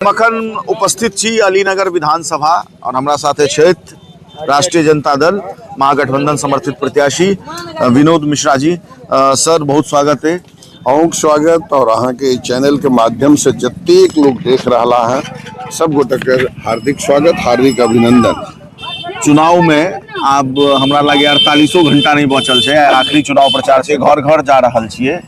अखन उपस्थित छी अलीनगर विधानसभा और हमरा साथे छथि राष्ट्रीय जनता दल महागठबंधन समर्थित प्रत्याशी विनोद मिश्रा जी। सर बहुत स्वागत है। अहूँके स्वागत और अहाँके चैनल के माध्यम से जतेक लोग देख रहा है सब गोटे के हार्दिक स्वागत, हार्दिक अभिनंदन। चुनाव में आब हमरा लागे 48 घंटा नहीं बचल छै, आखिरी चुनाव प्रचार छै, घर घर जा रहल छियै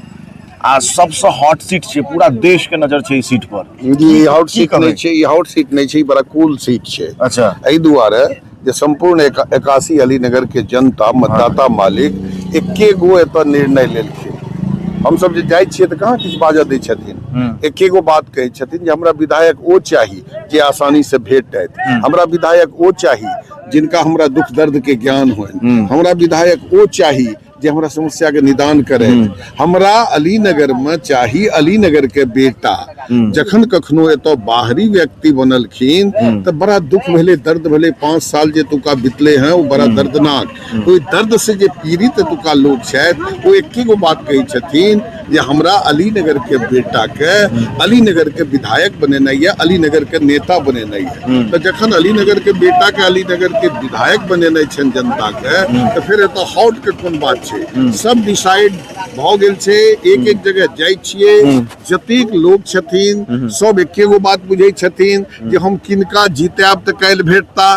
आ सबसे हॉट सीट छै, पूरा देश के नजर छै ई सीट पर। जी, ई हॉट की सीट कहबै? नहीं छै, ई हॉट सीट नहीं छै, ई बड़ा कूल सीट छै। एहि दुआरे जे संपूर्ण 81 अलीनगर के जनता मतदाता मालिक एके गो एतऽ निर्णय लेलखिन। हमसब जे जाइ छियै तऽ कहाँ किछु बाजऽ दै छथिन, एके गो बात कहै छथिन जे हमरा विधायक ओ चाही जे आसानी से भेटत, हमरा विधायक ओ चाही जिनका हमरा दुख दर्द के ज्ञान होइन, हमरा विधायक ओ चाही जे हमरा समस्या के निदान करे, हमरा अलीनगर में चाही अलीनगर के बेटा। जखन कखनो एतऽ बाहरी व्यक्ति बनलखिन तऽ बड़ा दुख भेलै, दर्द भेलै। 5 साल जे एतुका बितले हैं ओ बड़ा दर्दनाक। ओहि दर्द से जे पीड़ित एतुका लोग छथि ओ एके गो बात कहै छथिन जे हमरा अलीनगर के बेटा के अलीनगर के विधायक बनेनाइ यऽ, अलीनगर के नेता बनेनाइ यऽ। तऽ जखन अलीनगर के बेटा के अलीनगर के विधायक बनेनाइ छनि जनता के, तऽ फेर एतऽ हॉट के कोन बात छै? सब डिसाइड भऽ गेल छै। एक एक जगह जाइ छियै, जतेक लोग छथिन सब एके गो बात बुझै छथिन जे हम किनका जितायब तऽ काल्हि भेटता,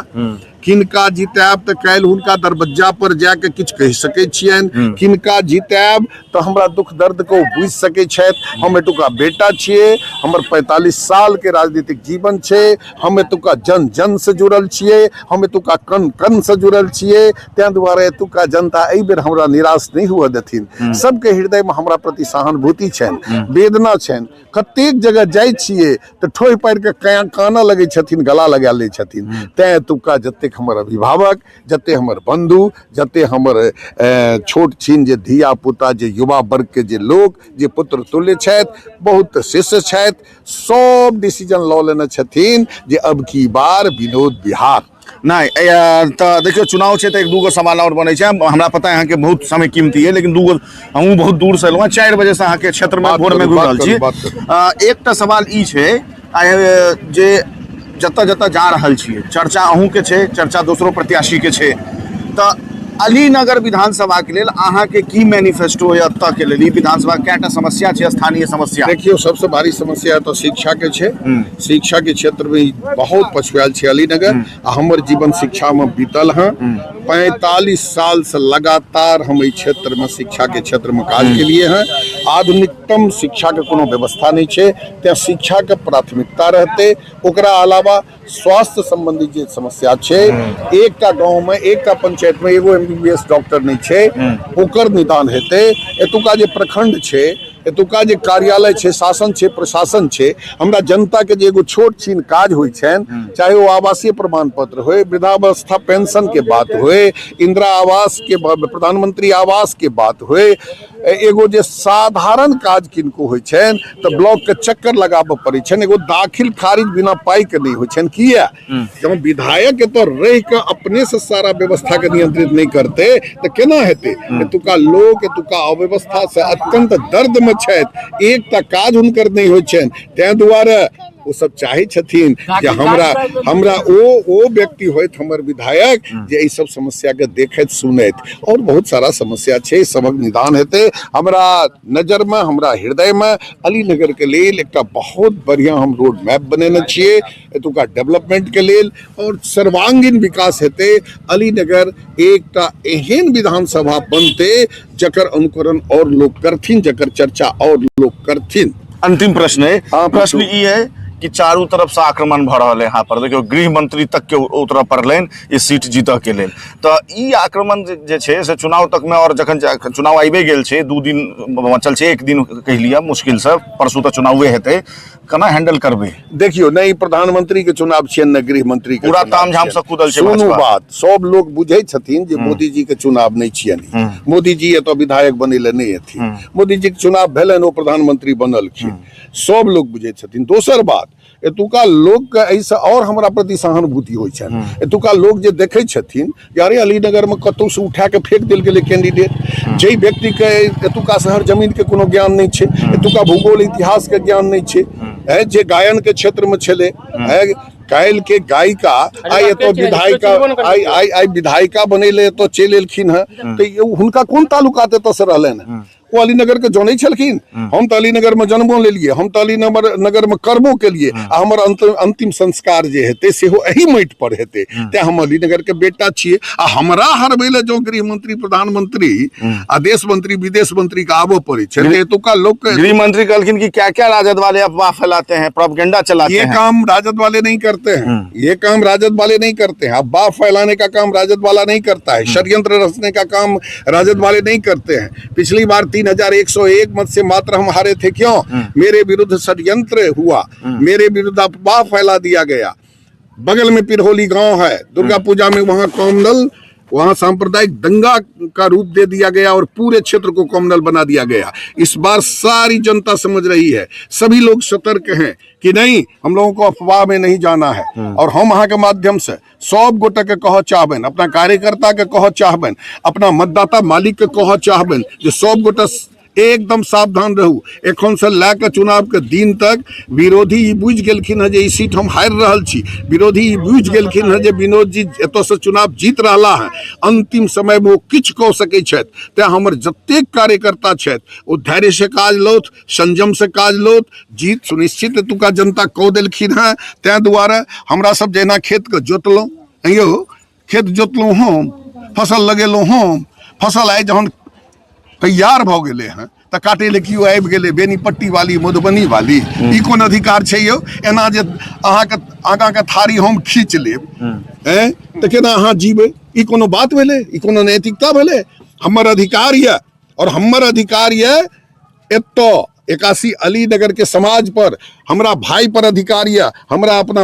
किनका जितायब तऽ काल्हि हुनका दरबज्जा पर जाके किछु कहि सकै छियनि, किनका जितायब तऽ हमरा दुख दर्द के ओ बुझि सकै छथि। हम एतुका बेटा छियै, हमर 45 साल के राजनीतिक जीवन छै, हम एतुका जन जन से जुड़ल छियै, हम एतुका कण कण से जुड़ल छियै। ताहि दुआरे एतुका जनता एहि बेर हमरा निराश नहि हुअ देथिन। सबके हृदय में हमरा प्रति सहानुभूति छनि, वेदना छनि। कतेक जगह जाइ छियै तऽ ठोहि पारि के कानऽ लगै छथिन, गला लगा लै छथिन। तैं एतुका जतेक हमर अभिभावक, जते हमर बंधु, जते हमर छोट छिन जे धिया पुता, जे युवा वर्ग के जे लोक, जे पुत्र तुल्य छथि, बहुत शिष्य छथि, सब डिसीजन लऽ लेने छथिन जे अब की बार विनोद बिहार। नहि, तऽ देखियौ चुनाव छै तऽ एक दूगो सवाल आओर बनै छै। हमरा पता है अहाँके बहुत समय कीमती है, लेकिन दूगो हमहूँ बहुत दूर से एलहुँ हँ, 4 बजे से अहाँके क्षेत्रमे बात भोरमे करू, घुमि बात रहल करू, छी। बात करू। एकटा सवाल ई छै जे जतऽ जतऽ जा रहल छियै, चर्चा अहूँके छै, चर्चा दोसरो प्रत्याशीके छै, तऽ अलीनगर विधानसभाके लेल अहाँके की मैनिफेस्टो यऽ एतऽ के लेल? ई विधानसभा कएटा समस्या छै, स्थानीय समस्या? देखियौ, सबसे भारी समस्या तऽ शिक्षाके छै। शिक्षा के क्षेत्र में बहुत पछुआल छै अलीनगर आ हमर जीवन शिक्षा में बीतल हँ। 45 साल से लगातार हम एहि क्षेत्र में शिक्षा के क्षेत्र में काज के लिए हैं। आधुनिकतम शिक्षा के कोनो व्यवस्था नहीं छै, तें शिक्षा के प्राथमिकता रहते। ओकरा अलावा स्वास्थ्य संबंधी जे समस्या छै, एकटा गांव में एकटा पंचायत में एगो एमबीबीएस डॉक्टर नहीं छै, ओकर निदान हेतै। एतुका जे प्रखंड छै, एतुका जे कार्यालय छै, शासन छै, प्रशासन छै, हमरा जनता के जे एगो छोट छीन काज होइ छनि, चाहे ओ आवासीय प्रमाण पत्र होय, वृद्धावस्था पेंशन के बात होय, इंदिरा आवास के प्रधानमंत्री आवास के बात होय, एगो जे साधारण काज किनको होइ छनि तऽ ब्लॉक के चक्कर लगाबऽ पड़ै छनि, एगो दाखिल खारिज बिना पाई के नहि होइ छनि। किया? जब विधायक एतऽ रहि कऽ अपने से सारा व्यवस्था के नियंत्रित नहि करते तऽ केना हेतै? एतुका लोक एतुका अव्यवस्था से अत्यंत दर्द में छथि, एकटा काज हुनकर नहि होइ छनि। ताहि दुआरे ओ सब चाहै छथिन जे हमरा हमरा ओ ओ व्यक्ति होइत हमर विधायक जे एहि सब समस्या के देखैत सुनैत। और बहुत सारा समस्या छै, सबक निदान हेतै। हमरा नजर में, हमरा हृदय में अलीनगर के लेल एकटा बहुत बढ़िया हम रोड मैप बनेने छियै एतुका डेवलपमेंट के लेल और सर्वांगीण विकास हेतै। अलीनगर एकटा एहन विधानसभा बनतै जकर अनुकरण और लोग करथिन, जकर चर्चा और लोग करथिन। अंतिम प्रश्न है। हाँ, प्रश्न पूछू। ई है कि चारू तरफ से आक्रमण भऽ रहल है यहाँ पर। देखियौ, गृह मंत्री तक के उतरऽ पड़लनि ई सीट जीतऽ के लेल। तऽ ई आक्रमण जे छै से चुनाव तक में, और जखन चुनाव आबि गेल छै, 2 दिन बचल छै, 1 दिन कहि लिअ मुश्किल से, परसू तऽ चुनावे हेतै, केना हैंडल करबै? देखियौ, नहि प्रधानमंत्री के चुनाव छियनि, ने गृह मंत्री के पूरा चुनाव तामझाम से छियनि। कूदल छै सुनू भाजपा। बात, सब लोग बुझै छथिन जे मोदी जी के चुनाव नहि छियनि, मोदी जी एतऽ विधायक बनै लए नहि एथिन, मोदी जी के चुनाव भेलनि, ओ प्रधानमंत्री बनलखिन, सब लोग बुझै छथिन। दोसर बात, एतुका लोकके एहिसँ आओर हमरा प्रति सहानुभूति होइ छनि। एतुका लोक जे देखै छथिन जे अरे अलीनगरमे कतहुसँ उठा कऽ फेंक देल गेलै कैंडिडेट, जाहि व्यक्तिके एतुका शहर जमीनके कोनो ज्ञान नहि छै, एतुका भूगोल इतिहासके ज्ञान नहि छै, जे गायनके क्षेत्रमे छलै, काल्हि के गायिका आइ एतऽ विधायिका आइ आइ आइ विधायिका बनैले एतऽ चलि एलखिन हँ, तऽ हुनका कोन तालुकात एतऽसँ रहलनि हँ? ओ अलीनगर के जनै छलखिन? हम तऽ अलीनगर में जन्मो लेलियै, हम तऽ अलीनगर नगर में कर्मो केलियै, आ हमर अंतिम संस्कार जे हेतै सेहो एही माटि पर हेतै। तें हम अलीनगर के बेटा छियै। आ हमरा हरबै लए जँ गृह मंत्री, प्रधानमंत्री आ देश मंत्री, विदेश मंत्री के आबऽ पड़ै छै, तऽ एतुका लोक के गृह मंत्री कहलखिन कि क्या क्या राजद वाले अफवाह फैलाते हैं, प्रोपगेंडा चलाते ये हैं। काम राजद वाले नहीं करते हैं, ये काम राजद वाले नहीं करते हैं। अफवाह फैलाने का काम राजद वाला नहीं करता है, षड्यंत्र रचने का काम राजद वाले नहीं करते हैं। पिछली बार 3101 मत से मात्र हम हारे थे, क्यों? मेरे विरुद्ध षड्यंत्र हुआ, मेरे विरुद्ध अफवाह फैला दिया गया। बगल में पिरहोली गांव है, दुर्गा पूजा में वहां कॉमनल, वहां सांप्रदायिक दंगा का रूप दे दिया गया और पूरे क्षेत्र को कॉमनल बना दिया गया। इस बार सारी जनता समझ रही है, सभी लोग सतर्क हैं कि नहीं, हम लोगों को अफवाह में नहीं जाना है। और हम अहाँ के माध्यम से सब गोटे के कह चाहबनि, अपना कार्यकर्ता के कह चाहबनि, अपना मतदाता मालिक के कह चाहबनि जे सब गोटे एकदम सावधान रहू। एखन से लए कऽ चुनाव के दिन तक विरोधी ई बुझि गेलखिन हँ जे ई सीट हम हारि रहल छी, विरोधी ई बुझि गेलखिन हँ जे विनोद जी एतऽसँ चुनाव जीत रहला हँ, अंतिम समय में ओ किछु कऽ सकै छथि। तें हमर जतेक कार्यकर्ता छथि ओ धैर्य से काज लौथ, संयम से काज लौथ, जीत सुनिश्चित एतुका जनता कऽ देलखिन हँ। तें दुआरे हमरा सब जहिना खेतके जोतलहुँ, यौ खेत जोतलहुँ हम, फसल लगेलहुँ हम, फसल आइ जहन तैयार भऽ गेलै हँ तऽ काटै लए केओ आबि गेलै, बेनीपट्टी वाली, मधुबनी वाली, ई कोन अधिकार छै यौ? एना जे अहाँके आगाँके थारी हम खींच लेब तऽ केना अहाँ जीबै? ई कोनो बात भेलै? ई कोनो नैतिकता भेलै? हमर अधिकार यऽ, और हमर अधिकार यऽ एतऽ 81 अलीनगर के समाज पर, हमरा भाई पर अधिकार यऽ, हमरा अपना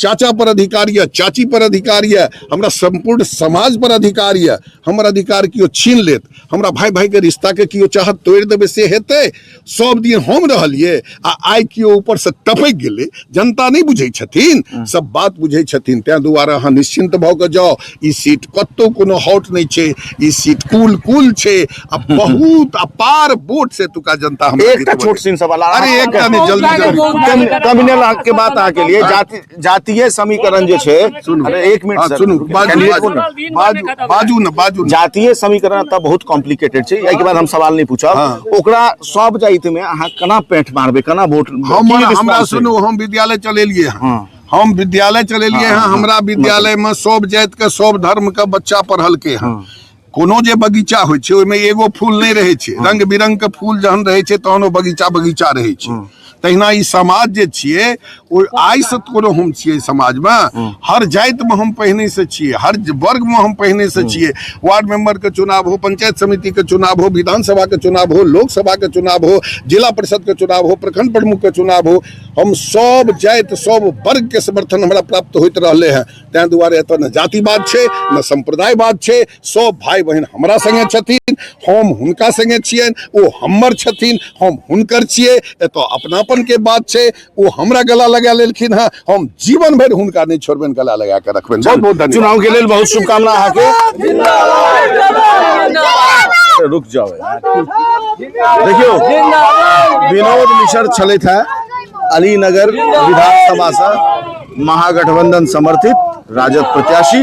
चाचा पर अधिकार यऽ, चाची पर अधिकार यऽ, हमरा संपूर्ण समाज पर अधिकार यऽ। हमर अधिकार केओ छीन लेत, हमरा भाई भाई के रिश्ता के केओ चाहत तोड़ि देबै, से हेतै? सब दिन हम रहलियै आ आइ केओ ऊपर से टपकि गेलै। जनता नहि बुझै छथिन, सब बात बुझै छथिन। तें दुआरे अहाँ निश्चिंत भऽ कऽ जाउ, ई सीट कतौ कोनो हॉट नहि छै, ई सीट कूल कूल छै आ बहुत अपार वोट से एतुका जनता हमरा एकटा जीतबऽ छोट सिन सवाल। अरे एकटा नहि, जल्दी जल्दी। कम्युनल के बात अहाँके लिए जातीय समीकरण जे छै, सुनू। अरे एक मिनट हाँ, सर, सुनू, बाजू, कैंडिडेट बाजू, कोन है? बाजू, बाजू ने, बाजू ने। जातीय समीकरण तऽ बहुत कॉम्प्लिकेटेड छै, एहिके बाद हम सवाल नहि पूछब। हाँ। ओकरा सब जाति में अहाँ केना पेंट मारबै, केना वोट हम की response हमरा छै? सुनू, हम विद्यालय चलेलिए हँ, हाँ। हम विद्यालय चलेलिए हँ, हमरा विद्यालय में सब जाति के सब धर्म के बच्चा पढ़लके हँ। कोनो जे बगीचा होइ छै ओहिमे एगो फूल नहि रहै छै, रंग बिरंग के फूल जहन रहै छै तहन ओ बगीचा बगीचा रहै छै। तहिना ई समाज जे छियै ओ आइसँ कोनो हम छियै समाजमे, हर जातिमे हम पहिनेसँ छियै, हर वर्गमे हम पहिनेसँ छियै। वार्ड मेंबरके चुनाव हो, पंचायत समितिके चुनाव हो, विधानसभाके चुनाव हो, लोकसभाके चुनाव हो, जिला परिषदके चुनाव हो, प्रखंड प्रमुखके चुनाव हो, हम सब जाति सब वर्गके समर्थन हमरा प्राप्त होइत रहलै हँ। तें दुआरे एतऽ ने जातिवाद छै ने सम्प्रदायवाद छै, सब भाई बहिन हमरा संगे छथिन, हम हुनका संगे छियनि, ओ हमर छथिन, हम हुनकर छियै। एतऽ अपनापन के बात छै, ओ हमरा गला लगा लेलखिन हँ, हम जीवन भरि हुनका नहि छोड़बनि, गला लगा के रखबनि। बहुत बहुत धन्यवाद। चुनाव के लेल बहुत शुभकामना अहाँके। रुक जाओ यार। देखियौ, विनोद मिश्र छलथि है अलीनगर विधानसभा से महागठबंधन समर्थित राजद प्रत्याशी।